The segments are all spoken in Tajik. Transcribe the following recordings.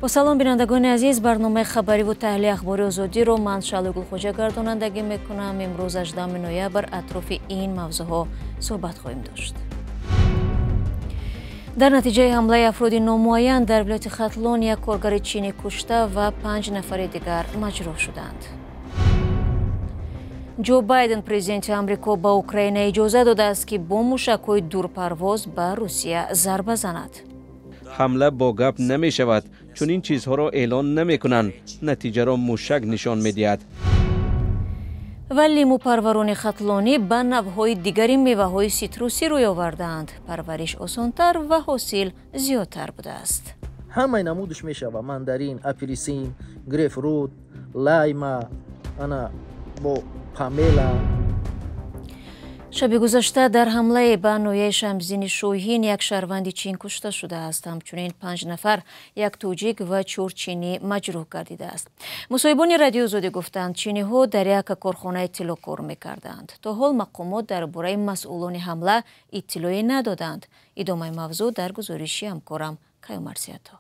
Бо салом, бинандагони азиз, барномаи хабариву таҳлили Ахбори Озодиро ман Шаълои Гулхоҷа гардонандагӣ мекунам. Имрӯз 18 ноябр атрофи ин мавзӯъҳо суҳбат хоҳем дошт. Дар натиҷаи ҳамлаи афроди номуайян дар вилояти Хатлон як коргари чинӣ кушта ва 5 нафари дигар маҷрӯҳ шуданд. Ҷо Байден, президенти Амрико, ба Украина иҷоза додааст, ки бо мушакҳои дурпарвоз ба Русия зарба занад. Ҳамла бо гап намешавад, чунин чизҳоро эълон намекунанд, натиҷаро мушак нишон медиҳад. Ва лимӯпарварони хатлонӣ ба навъҳои дигари меваҳои ситрусӣ рӯй овардаанд. Парвариш осонтар ва ҳосил зиёдтар будааст. Ҳамаи намудаш мешава: мандарин, апельсин, грейпфрут, лайма, ана бо помела. Шаби гузашта дар ҳамлае ба ноҳияи Шамсиддини Шоҳин як шаҳрванди Чин кушта шудааст. Ҳамчунин 5 нафар, як тоҷик ва 4 чинӣ маҷрӯҳ гардидааст. Мусоҳибони Радиои Озодӣ гуфтанд, чиниҳо дар як корхонаи тилло кор мекарданд. То ҳол мақомот дар бораи масъулони ҳамла иттилоъе надоданд. Идомаи мавзӯъ дар гузориши ҳамкорам Каюмарсиято.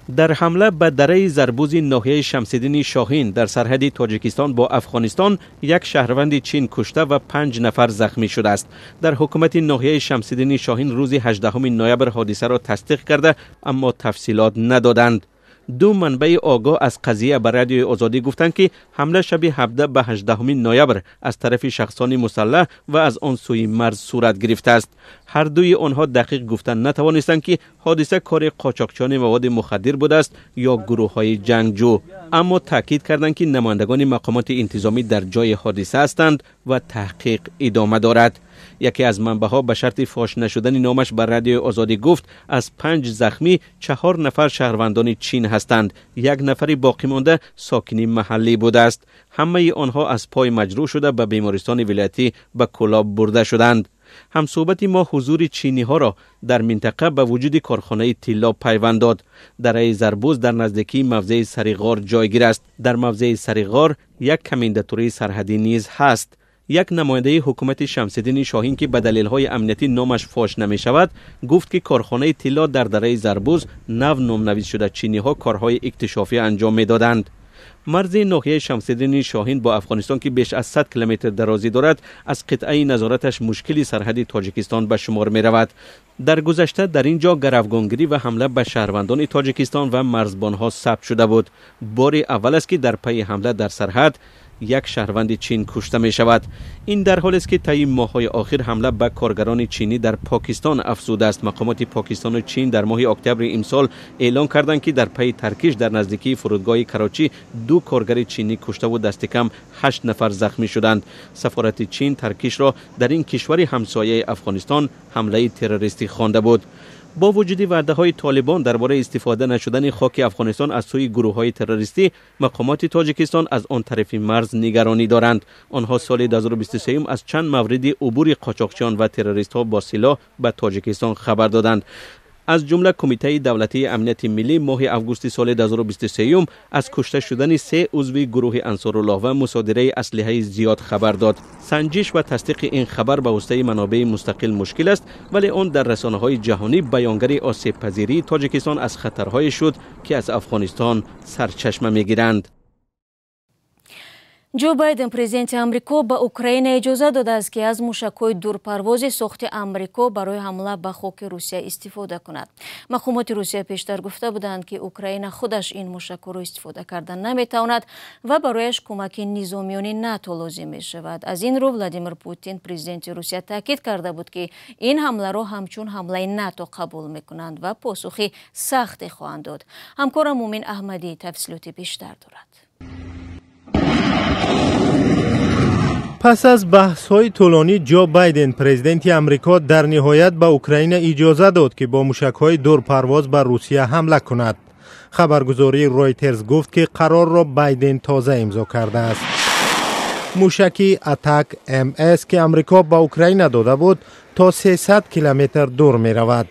Дар ҳамла ба дараи Зарбузи ноҳияи Шамсиддини Шоҳин дар сарҳади Тоҷикистон бо Афғонистон як шаҳрванди Чин кушта ва 5 нафар захмӣ шудааст. Дар ҳукумати ноҳияи Шамсиддини Шоҳин рӯзи 18 ноябр ҳодисаро тасдиқ карда, аммо тафсилот надоданд. Ду манбаи огоҳ аз қазия ба Радиои Озодӣ гуфтанд, ки ҳамла шаби 17 ба 18 ноябр аз тарафи шахсони мусаллаҳ ва аз он сӯи марз сурат гирифтааст. Ҳар дуи онҳо дақиқ гуфта натавонистанд, ки ҳодиса кори қочоқчиёни маводи мухаддир будааст ё гурӯҳҳои ҷангҷӯ, аммо таъкид карданд, ки намояндагони мақомоти интизомӣ дар ҷои ҳодиса ҳастанд ва таҳқиқ идома дорад. Яке аз манбаъҳо ба шарти фош нашудани номаш ба Радиои Озодӣ гуфт, аз 5 захмӣ 4 нафар шаҳрвандони Чин ҳастанд, як нафари боқӣ монда сокини маҳаллӣ будааст. Ҳамаи онҳо аз пой маҷрӯҳ шуда ба бемористони вилоятӣ ба Кӯлоб бурда шуданд. Ҳамсӯҳбати мо ҳузури чиниҳоро дар минтақа ба вуҷуди корхонаи тилло пайванд дод. Дараи Зарбуз дар наздикии мавзеи Сариғор ҷойгир аст. Дар мавзеи Сариғор як комендатурии сарҳадӣ низ ҳаст. Як намояндаи ҳукумати Шамсиддини Шоҳин, ки ба далелҳои амниятӣ номаш фош намешавад, гуфт, ки корхонаи тилло дар дараи Зарбуз нав номнавис шуда, чиниҳо корҳои иктишофӣ анҷом медоданд. Марзи ноҳияи Шамсиддини Шоҳин бо Афғонистон, ки беш аз 100 километр дарозӣ дорад, аз қитъаи назораташ мушкили сарҳади Тоҷикистон ба шумор меравад. Дар гузашта дар ин ҷо гаравгонгирӣ ва ҳамла ба шаҳрвандони Тоҷикистон ва марзбонҳо сабт шуда буд. Бори аввал аст, ки дар пайи ҳамла дар сарҳад як шаҳрванди Чин кушта мешавад. Ин дар ҳолест, ки таи моҳҳои охир ҳамла ба коргарони чинӣ дар Покистон афзудааст. Мақомоти Покистону Чин дар моҳи октябри имсол эълон карданд, ки дар пайи таркиш дар наздикии фурудгоҳи Карочӣ 2 коргари чинӣ куштаву дастикам 8 нафар захмӣ шуданд. Сафорати Чин таркишро дар ин кишвари ҳамсояи Афғонистон ҳамлаи террористӣ хонда буд. Бо вуҷуди ваъдаҳои Толибон дар бораи истифода нашудани хоки Афғонистон аз сӯи гурӯҳҳои террористӣ, мақомоти Тоҷикистон аз он тарафи марз нигаронӣ доранд. Онҳо соли 2023 аз чанд мавриди убури қочоқчиён ва террористҳо бо силоҳ ба Тоҷикистон хабар доданд. Аз ҷумла Кумитаи давлатии амнияти миллӣ моҳи августи соли 2023 аз кушта шудани 3 узви гурӯҳи Ансоруллоҳ ва мусодираи аслиҳаи зиёд хабар дод. Санҷиш ва тасдиқи ин хабар ба воситаи манобеи мустақил мушкил аст, вале он дар расонаҳои ҷаҳонӣ баёнгари осебпазирии Тоҷикистон аз хатарҳое шуд, ки аз Афғонистон сарчашма мегиранд. Ҷо Байден, президенти Амрико, ба Украина иҷоза додааст, ки аз мушакҳои дурпарвози сохти Амрико барои ҳамла ба хоки Русия истифода кунад. Мақомоти Русия пештар гуфта буданд, ки Украина худаш ин мушакҳоро истифода карда наметавонад ва барояш кӯмаки низомиёни НАТО лозим мешавад. Аз ин рӯ Владимир Путин, президенти Русия, таъкид карда буд, ки ин ҳамларо ҳамчун ҳамлаи НАТО қабул мекунанд ва посухи сахте хоҳанд дод. Ҳамкорам Мумин Аҳмадӣ тафсилоти бештар дорад. Пас аз баҳсҳои тӯлонӣ Ҷо Байден, президенти Амрико, дар ниҳоят ба Украина иҷоза дод, ки бо мушакҳои дурпарвоз ба Русия ҳамла кунад. Хабаргузории Ройтерс гуфт, ки қарорро Байден тоза имзо кардааст. Мушаки Атак МС, ки Амрико ба Украина дода буд, то 300 километр дур меравад.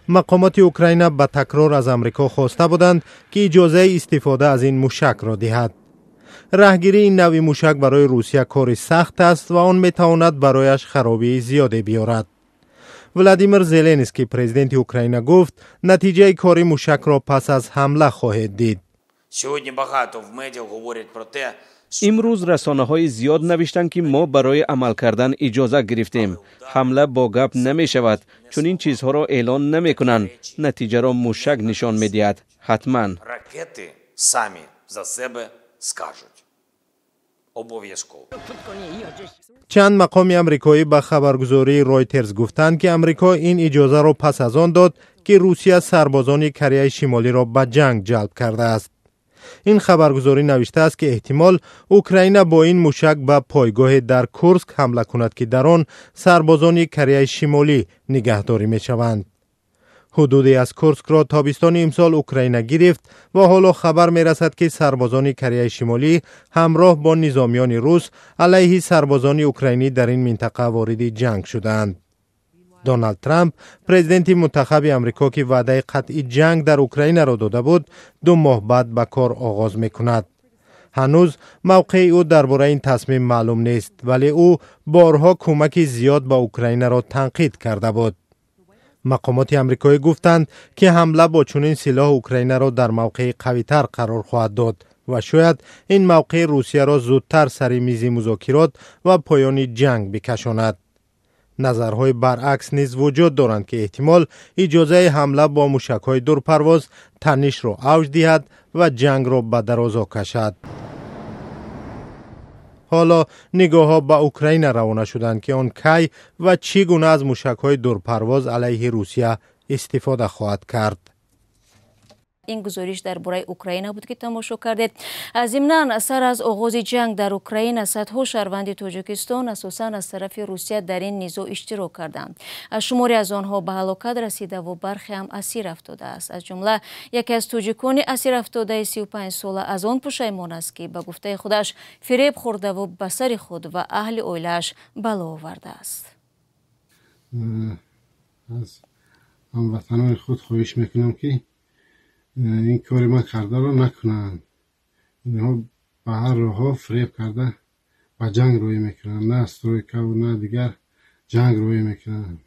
Мақомоти Украина ба такрор аз Амрико хоста буданд, ки иҷозаи истифода аз ин мушакро диҳад. Раҳгирии нави мушак барои Русия кори сахт аст ва он метавонад барояш харобии зиёде биёрад. Владимир Зеленский, президенти Украина, гуфт, натиҷаи кори мушакро пас аз ҳамла хоҳед дид. Сьогодні багато в медіа говорять про те, Имрӯз расонаҳои зиёд навиштанд, ки мо барои амал кардан иҷоза гирифтем. Ҳамла бо гап намешавад, чунин чизҳоро эълон намекунанд. Натиҷаро мушак нишон медиҳад, ҳатман. Ракети самі за себе скажуть. Обов'язково. Чанд мақоми амрикоӣ ба хабаргузории Ройтерс гуфтанд, ки Амрико ин иҷозаро пас аз он дод, ки Русия сарбозони Кореяи Шимолиро ба ҷанг ҷалб кардааст. Ин хабаргузорӣ навиштааст, ки эҳтимол Украина бо ин мушак ба пойгоҳе дар Курск ҳамла кунад, ки дар он сарбозони Кореяи Шимолӣ нигаҳдорӣ мешаванд. Ҳудуде аз Курскро тобистони имсол Украина гирифт ва ҳоло хабар мерасад, ки сарбозони Кореяи Шимолӣ ҳамроҳ бо низомиёни рус алайҳи сарбозони украинӣ дар ин минтақа вориди ҷанг шудаанд. Доналд Трамп, президенти мунтахаби Амрико, ки ваъдаи қатъи ҷанг дар Украинаро дода буд, 2 моҳ баъд ба кор оғоз мекунад. Ҳанӯз мавқеи ӯ дар бораи ин тасмим маълум нест, вале ӯ борҳо кӯмаки зиёд ба Украинаро танқид карда буд. Мақомоти амрикоӣ гуфтанд, ки ҳамла бо чунин силоҳ Украинаро дар мавқеи қавитар қарор хоҳад дод ва шояд ин мавқеи Русияро зудтар сари мизи музокирот ва поёни ҷанг бикашонад. Назарҳои баръакс низ вуҷуд доранд, ки эҳтимол иҷозаи ҳамла бо мушакҳои дурпарвоз танишро авҷ диҳад ва ҷангро ба дарозо кашад. Ҳоло нигоҳҳо ба Украина равона шуданд, ки он кай ва чӣ гуна аз мушакҳои дурпарвоз алайҳи Русия истифода хоҳад кард. Ин гузориш дар бораи Украина буд, ки тамошо кардед. Зимнан, сар аз оғози ҷанг дар Украина садҳо шаҳрванди Тоҷикистон, асосан аз тарафи Русия, дар ин низоъ иштирок карданд. Шуморе аз онҳо ба ҳалокат расидаву бархе ҳам асир афтодааст. Аз ҷумла яке аз тоҷикони асир афтодаи 35сола аз он пушаймон аст, ки ба гуфтаи худаш фиреб хӯрдаву ба сари худ ва аҳли оилааш бало овардааст. Аз ҳамватанони худ хоҳиш мекунам, ки ин кори ман кардаро накунанд. Инҳо ба ҳар роҳҳо фиреб карда, ба ҷанг рӯй мекунанд, на стройкаву на дигар ҷанг рӯй мекунанд.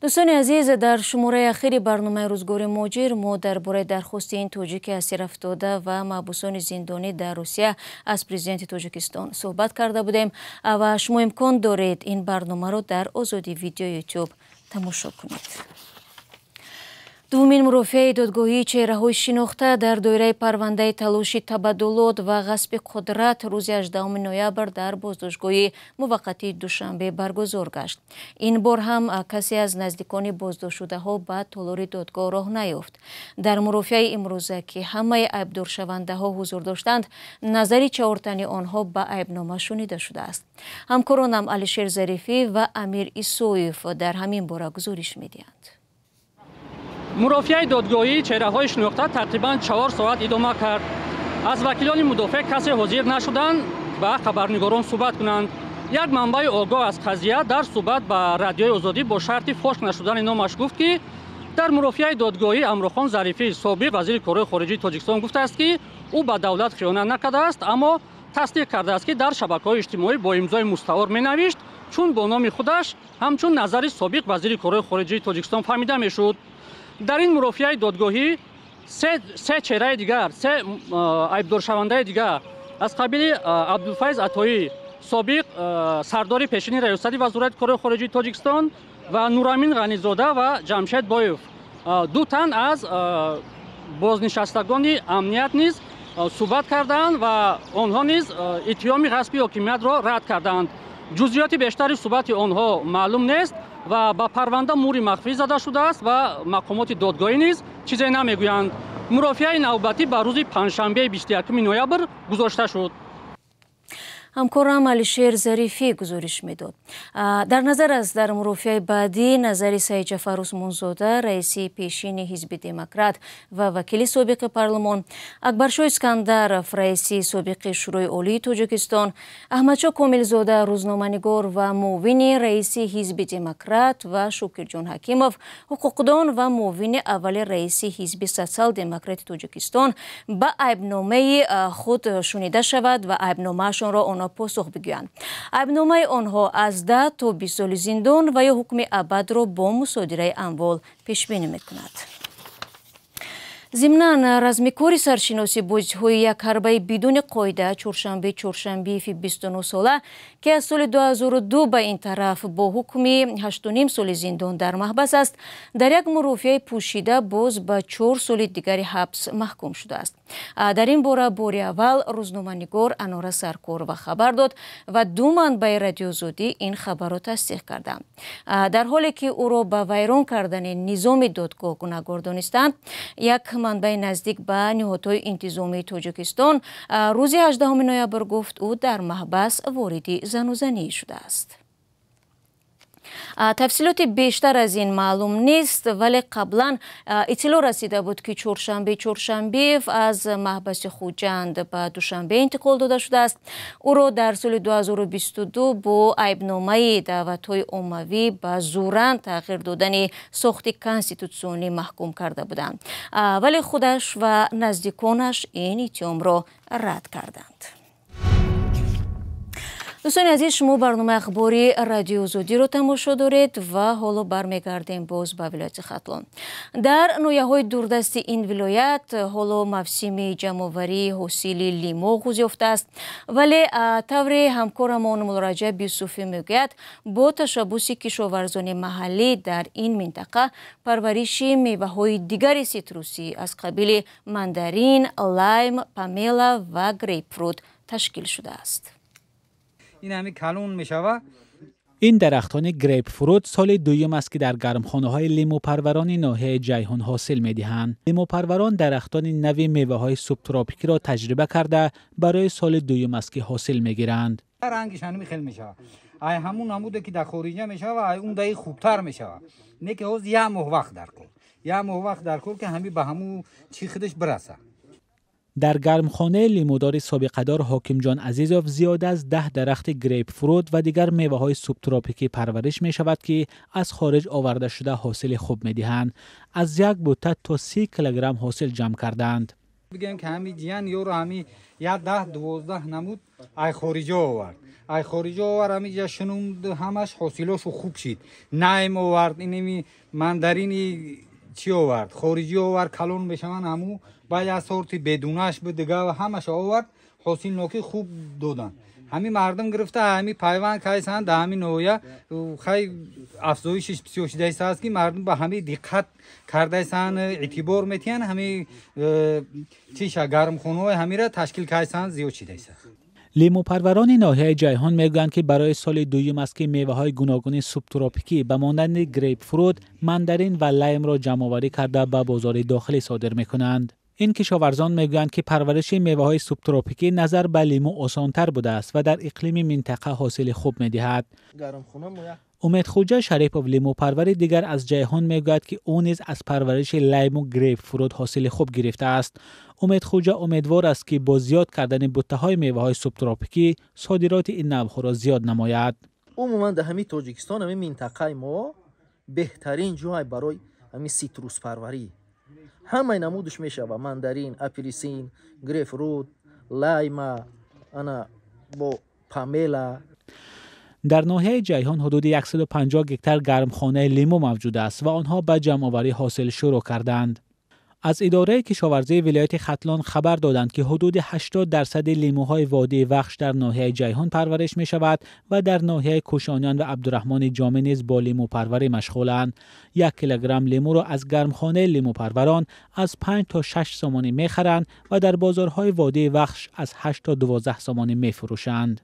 Дӯстони азиз, дар шумораи ахири барномаи «Рӯзгори муҳоҷир» мо дар бораи дархости ин тоҷики асирафтода ва маҳбусони зиндонӣ дар Русия аз президенти Тоҷикистон суҳбат карда будем ва шумо имкон доред ин барномаро дар Озодӣ Видео Ютуб тамошо кунед. Дуввумин мурофиаи додгоҳии чеҳраҳои шинохта дар доираи парвандаи талоши табаддулот ва ғасби қудрат рӯзи 18 ноябр дар боздоштгоҳи муваққатии Душанбе баргузор гашт. Ин бор ҳам касе аз наздикони боздоштшудаҳо ба толори додгоҳ роҳ наёфт. Дар мурофиаи имрӯза, ки ҳамаи айбдоршавандаҳо ҳузур доштанд, назари чаҳортани онҳо ба айбнома шунида шудааст. Ҳамкоронам Алишер Зарифӣ ва Амир Исоев дар ҳамин бора гузориш медиҳанд. Мурофиаи додгоҳии чеҳраҳои шинохта тақрибан 4 соат идома кард. Аз вакилони мудофеъ касе ҳозир нашуданд ба хабарнигорон суҳбат кунанд. Як манбаи огоҳ аз қазия дар суҳбат ба Радиои Озодӣ бо шарти фош нашудани номаш гуфт, ки дар мурофиаи додгоҳӣ Амрохон Зарифӣ, собиқ вазири корҳои хориҷии Тоҷикистон, гуфтааст, ки ӯ ба давлат хиёнат накардааст, аммо тасдиқ кардааст, ки дар шабакаҳои иҷтимоӣ бо имзои мустаор менавишт, чун бо номи худаш ҳамчун назари собиқ вазири корҳои хориҷии Тоҷикистон фаҳмида мешуд. Дар ин мурофиаи додгоҳӣ се чеҳраи дигар, се айбдоршавандаи дигар аз қабили Абдулфайз Атоӣ, собиқ сардори пешини раёсати Вазорати корҳои хориҷии Тоҷикистон, ва Нурамин Ғанизода ва Ҷамшед Боев, ду тан аз бознишастагони амният низ суҳбат карданд ва онҳо низ иттиҳоми ғасби ҳокимиятро рад карданд. Ҷузъиёти бештари суҳбати онҳо маълум нест ва ба парванда муҳри махфӣ зада шудааст ва мақомоти додгоҳӣ низ чизе намегӯянд. Мурофиаи навбатӣ ба рӯзи панҷшанбеи 21 ноябр гузошта шуд. Ҳамкорам Алишер Зарифӣ гузориш медод. Дар назар аст, дар мурофиаи баъдӣ назари Саидҷафар Усмонзода, раиси пешини Ҳизби Демократ ва вакили собиқи парлумон, Акбаршоҳ Искандаров, раиси собиқи Шӯрои Олии Тоҷикистон, Аҳмадшоҳ Комилзода, рӯзноманигор ва муовини раиси Ҳизби Демократ, ва Шукирҷон Ҳакимов, ҳуқуқдон ва муовини аввали раиси Ҳизби Социал-Демократи Тоҷикистон, ба айбномаи худ шунида шавад ва айбномаашонро онҳо ҷавобгорона посух бигӯянд. Айбномаи онҳо аз 10 то 20 соли зиндон ва ё ҳукми абадро бо мусодираи амвол пешбинӣ мекунад. Зимнан размикори саршиноси бозиҳои як ҳарбаи бидуни қоида Чоршанбе Чоршанбееви 29 сола, ки аз соли 2002 ба ин тараф бо ҳукми 8,5 соли зиндон дар маҳбас аст, дар як мурофиаи пӯшида боз ба 4 соли дигари ҳабс маҳкум шудааст. Дар ин бора бори аввал рӯзноманигор Анора Саркорова хабар дод ва ду манбаи Радиозодӣ ин хабарро тасдиқ карданд. Дар ҳоле ки ӯро ба вайрон кардани низоми додгоҳ гунаҳгор донистанд, як манбаи наздик ба ниҳодҳои интизомии Тоҷикистон рӯзи 18 ноябр гуфт, ӯ дар маҳбас вориди занузанӣ шудааст. Тафсилоти бештар аз ин маълум нест, вале қаблан иттилоъ расида буд, ки Чоршанбе Чоршанбеев аз маҳбаси Хуҷанд ба Душанбе интиқол дода шудааст. Ӯро дар соли 2022 бо айбномаи даъватҳои оммавӣ ба зӯран тағйир додани сохти конститутсионӣ маҳкум карда буданд, вале худаш ва наздиконаш ин иттиҳомро рад карданд. Дӯстони азиз, шумо барномаи ахбори Радиозодиро тамошо доред ва ҳоло бармегардем боз ба вилояти Хатлон. Дар ноҳияҳои дурдасти ин вилоят ҳоло мавсими ҷамъоварии ҳосили лимо оғоз ёфтааст, вале тавре ҳамкорамон Муллораҷаб Юсуфӣ мегӯяд, бо ташаббуси кишоварзони маҳаллӣ дар ин минтақа парвариши меваҳои дигари ситрусӣ аз қабили мандарин, лайм, памела ва грейпфрут ташкил шудааст. Ин дарахтони грейпфрут соли дуюм аст, ки дар гармхонаҳои лимӯпарварони ноҳияи Ҷайҳун ҳосил медиҳанд. Лимӯпарварон дарахтони нави меваҳои субтропикиро таҷриба карда, барои соли дуюм аст, ки ҳосил мегиранд. Рангиш ҳанми хел мешавад. Ай ҳамун намуде, ки дар хориҷа мешавад, ай он даи хубтар мешавад. Не ки ҳоз як моҳ вақт дар кор. Як моҳ вақт дар кор, ки ҳами ба ҳамун чӣ худаш бираса. Дар гармхонаи лимӯдори собиқадор Ҳокимҷон Азизов зиёда аз 10 дарахти грейпфрут ва дигар меваҳои субтропикӣ парвариш мешавад, ки аз хориҷ оварда шуда ҳосили хуб медиҳанд. Аз як бута то 30 килограмм ҳосил ҷамъ кардаанд. Бигем, ки ҳами ҷиян ёро ҳами 10-12 намуд ай хориҷа овард. Ай хориҷа овард, ҳами ҷа шунунд, ҳамаш ҳосилошо хуб шид. Найм овард, инеми мандарини чӣ овард, хориҷӣ овард, калон мешаванд ҳаму, баъд аз сорти бедунаш буд, дига ҳамаша овард, ҳосилнокӣ хуб доданд. Ҳами мардум гирифта, ҳами пайванд кайсанд, дар ҳами ноҳия хай афзоишиш бисёр шудааст, ки мардум ба ҳами диққат кардаисанд, эътибор метиҳанд, ҳами чиша гармхонаҳои ҳамира ташкил кайсанд, зиёд шудааст. Лимӯпарварони ноҳияи Ҷайҳун мегӯянд, ки барои соли дуюм аст, ки меваҳои гуногуни субтропикӣ ба монанди грейпфрут, мандарин ва лаймро ҷамъоварӣ карда ба бозори дохилӣ содир мекунанд. Ин кишоварзон мегӯянд, ки парвариши меваҳои субтропикӣ назар ба лимӯ осонтар будааст ва дар иқлими минтақа ҳосили хуб медиҳад. Умедхуҷа Шарипов, лимӯпарвари дигар аз Ҷайҳун, мегӯяд, ки ӯ низ аз парвариши лайму грейпфрут ҳосили хуб гирифтааст. Умедхуҷа умедвор аст, ки бо зиёд кардани буттаҳои меваҳои субтропикӣ содироти ин навъҳоро зиёд намояд. Умуман дар ҳамин Тоҷикистон, ҳамин минтақаи мо беҳтарин ҷой барои ҳамин ситруспарварӣ. Ҳамаи намудаш мешавад: мандарин, апелсин, грейпфрут, лайма, ана бо памела. Дар ноҳияи Ҷайҳун ҳудуди 150 гектар гармхонаи лимӯ мавҷуд аст ва онҳо ба ҷамъоварӣ ҳосил шурӯъ карданд. Аз идораи кишоварзии вилояти Хатлон хабар доданд, ки ҳудуди 80% лимӯҳои водии Вахш дар ноҳияи Ҷайҳун парвариш мешавад ва дар ноҳияи Кӯшониён ва Абдураҳмони Ҷомӣ низ бо лимӯпарварӣ машғуланд. 1 килограмм лимӯро аз гармхонаи лимӯпарварон аз 5 то 6 сомонӣ мехаранд ва дар бозорҳои водии Вахш аз 8 то 12 сомонӣ мефурӯшанд.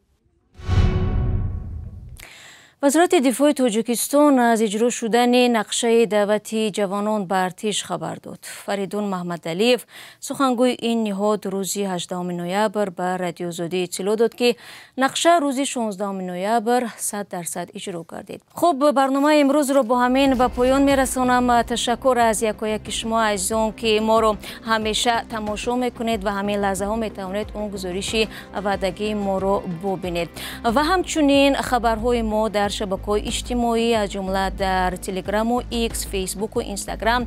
Вазорати дифои Тоҷикистон аз иҷро шудани нақшаи даъвати ҷавонон ба артиш хабар дод. Фаридун Маҳмадалиев, сухангӯи ин ниҳод, рӯзи 18 ноябр ба Радиозодӣ иттилоъ дод, ки нақша рӯзи 16 ноябр 100% иҷро гардид. Хуб, барномаи имрӯзро бо ҳамин ба поён мерасонам. Ташаккур аз якояки шумо азизон, ки моро ҳамеша тамошо мекунед ва ҳамин лаҳзаҳо метавонед он гузориши ваъдагии моро бубинед. Ва ҳамчунин хабарҳои мо дар Дар шабакаҳои иҷтимоӣ, аз ҷумла дар Телеграму Икс, Фейсбуку Инстаграм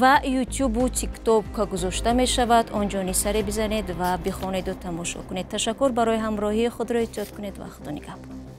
ва Ютубу Тикток гузошта мешавад. Он ҷо низ саре бизанед ва бихонеду тамошо кунед. Ташаккур барои ҳамроҳии. Худро эҳтиёт кунед ва Худо нигаҳбон.